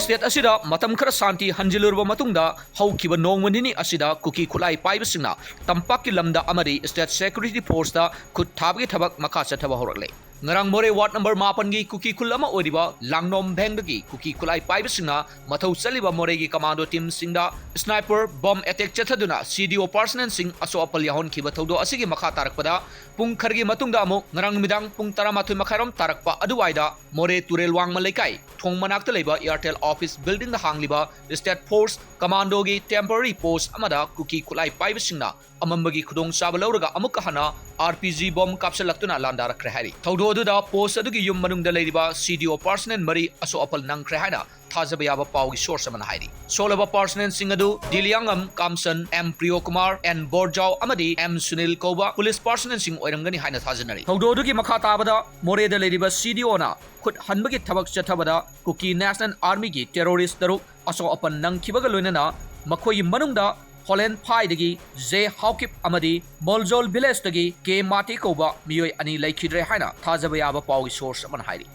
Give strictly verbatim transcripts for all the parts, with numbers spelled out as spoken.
State ꯑꯁꯤꯗ ꯃꯇꯝ ꯈꯔ ꯁꯥꯟꯇꯤ ꯍꯟꯖꯤꯜꯂꯨꯔꯕ ꯃꯇꯨꯡꯗ, ꯍꯧꯈꯤꯕ ꯅꯣꯡꯃ ꯅꯤꯅꯤ ꯑꯁꯤꯗ ꯀꯨꯀꯤ ꯈꯨꯠꯂꯥꯏ ꯄꯥꯏꯕꯁꯤꯡꯅ ꯇꯝꯄꯥꯛꯀꯤ ꯂꯝꯗ ꯑꯃꯗꯤ state security forceꯇ ꯈꯨꯠ ꯊꯥꯕꯒꯤ ꯊꯕꯛ ꯃꯈꯥ ꯆꯠꯊꯕ ꯍꯧꯔꯛꯂꯦ꯫ ꯉꯔꯥꯡ ꯃꯣꯔꯦ ward number ꯃꯥꯄꯟꯒꯤ ꯀꯨꯀꯤ ꯈꯨꯜ ꯑꯃ ꯑꯣꯏꯔꯤꯕ ꯂꯥꯡꯅꯣꯝ ꯚꯦꯡꯗꯒꯤ ꯀꯨꯀꯤ ꯈꯨꯠꯂꯥꯏ ꯄꯥꯏꯕꯁꯤꯡꯅ ꯃꯊꯧ ꯆꯠꯂꯤꯕ ꯃꯣꯔꯦꯒꯤ commando teamꯁꯤꯡꯗ sniper bomb attack ꯆꯠꯊꯗꯨꯅ C D O personnelꯁꯤꯡ ꯑꯁꯣꯛ ꯑꯄꯜ ꯌꯥꯎꯍꯟꯈꯤꯕ ꯊꯧꯗꯣꯛ ꯑꯁꯤꯒꯤ ꯃꯈꯥ ꯇꯥꯔꯛꯄꯗ, ꯄꯨꯡ ꯈꯔꯒꯤ ꯃꯇꯨꯡꯗ ꯑꯃꯨꯛ ꯉꯔꯥꯡ ꯅꯨꯃꯤꯗꯥꯡ ꯄꯨꯡ ꯇꯔꯥꯃꯥꯊꯣꯏ ꯃꯈꯥꯏꯔꯣꯝ ꯇꯥꯔꯛꯄ ꯑꯗꯨꯋꯥꯏꯗ ꯃꯣꯔꯦ ꯇꯨꯔꯦꯜ ꯋꯥꯡꯃ ꯂꯩꯀꯥꯏ ꯊꯣꯡ ꯃꯅꯥꯛꯇ ꯂꯩꯕ Airtel office buildingꯗ ꯍꯥꯡꯂꯤꯕ state force commandoꯒꯤ temporary post ꯑꯃꯗ ꯀꯨꯀꯤ ꯈꯨꯠꯂꯥꯏ ꯄꯥꯏꯕꯁꯤꯡꯅ ꯑꯃꯝꯕꯒꯤ ꯈꯨꯗꯣꯡꯆꯥꯕ ꯂꯧꯔꯒ ꯑꯃꯨꯛꯀ ꯍꯟꯅ R P G bomb ꯀꯥꯞꯁꯤꯜꯂꯛꯇꯨꯅ ꯂꯥꯟꯗꯥꯔꯛꯈ꯭ꯔꯦ ꯍꯥꯏꯔꯤ꯫ ꯊꯧꯗꯣꯛ ꯑꯗꯨꯗ post ꯑꯗꯨꯒꯤ ꯌꯨꯝ ꯃꯅꯨꯡꯗ ꯂꯩꯔꯤꯕ C D O personnel ꯃꯔꯤ ꯑꯁꯣꯛ ꯑꯄꯜ ꯅꯪꯈ꯭ꯔꯦ ꯍꯥꯏꯅ ꯊꯥꯖꯕ ꯌꯥꯕ ꯄꯥꯎꯒꯤ source ꯑꯃꯅ ꯍꯥꯏꯔꯤ꯫ ꯁꯣꯛꯂꯕ personnelꯁꯤꯡ ꯑꯗꯨ ꯗꯤꯂꯤꯌꯥꯡꯉꯝ ꯀꯥꯝꯁꯟ, M ꯄ꯭ꯔꯤꯌꯣꯀꯨꯃꯥꯔ, N ꯕꯣꯔꯖꯥꯎ ꯑꯃꯗꯤ M ꯁꯨꯅꯤꯜ ꯀꯧꯕ police personnelꯁꯤꯡ ꯑꯣꯏꯔꯝꯒꯅꯤ ꯍꯥꯏꯅ ꯊꯥꯖꯅꯔꯤ꯫ ꯊꯧꯗꯣꯛ ꯑꯗꯨꯒꯤ ꯃꯈꯥ ꯇꯥꯕꯗ ꯃꯣꯔꯦꯗ ꯂꯩꯔꯤꯕ C D Oꯅ ꯈꯨꯠ ꯍꯟꯕꯒꯤ ꯊꯕꯛ ꯆꯠꯊꯕꯗ Kuki National Armyꯒꯤ terrorist ꯇꯔꯨꯛ ꯑꯁꯣꯛ ꯑꯄꯟ ꯅꯪꯈꯤꯕꯒ ꯂꯣꯏꯅꯅ ꯃꯈꯣꯏꯒꯤ ꯃꯅꯨꯡꯗ ꯍꯣꯂꯦꯟ ꯐꯥꯏꯗꯒꯤ J ꯍꯥꯎꯀꯤꯞ ꯑꯃꯗꯤ ꯃꯣꯜꯖꯣꯜ villageꯇꯒꯤ K ꯃꯥꯇꯤ ꯀꯧꯕ ꯃꯤꯑꯣꯏ ꯑꯅꯤ ꯂꯩꯈꯤꯗ꯭ꯔꯦ ꯍꯥꯏꯅ ꯊꯥꯖꯕ ꯌꯥꯕ ꯄꯥꯎꯒꯤ source ꯑꯃꯅ ꯍꯥꯏꯔꯤ꯫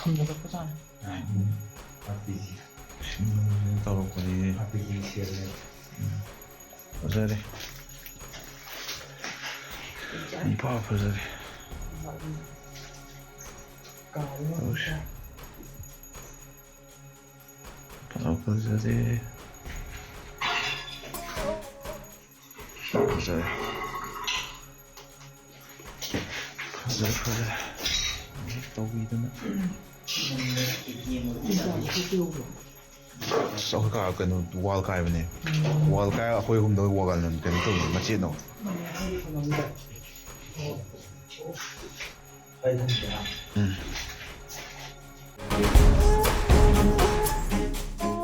ꯎꯝ, ꯇꯧꯔꯛꯄꯅꯤ꯫ ꯎꯝ, ꯐꯖꯔꯦ꯫ ꯏꯝꯐꯥꯜ ꯐꯖꯔꯦ꯫ ꯇꯧꯁꯤ꯫ ꯐꯖ ꯐꯖꯔꯦ꯫ ꯐꯖꯔꯦ꯫ ꯐꯖꯔꯦ, ꯐꯖꯔꯦ꯫ ꯇꯧꯕꯤꯗꯅ꯫ ꯑꯁ, ꯑꯩꯈꯣꯏ ꯀꯥ ꯀꯩꯅꯣ, wall ꯀꯥꯏꯕꯅꯦ꯫ Wall ꯀꯥꯏ, ꯑꯩꯈꯣꯏ ꯑꯍꯨꯝꯗ wall ꯀꯥꯏꯕꯅꯦ, ꯀꯩꯅꯣ ꯇꯧꯕꯅꯦ, ꯃꯆꯦꯠꯅ꯫ ꯎꯝ꯫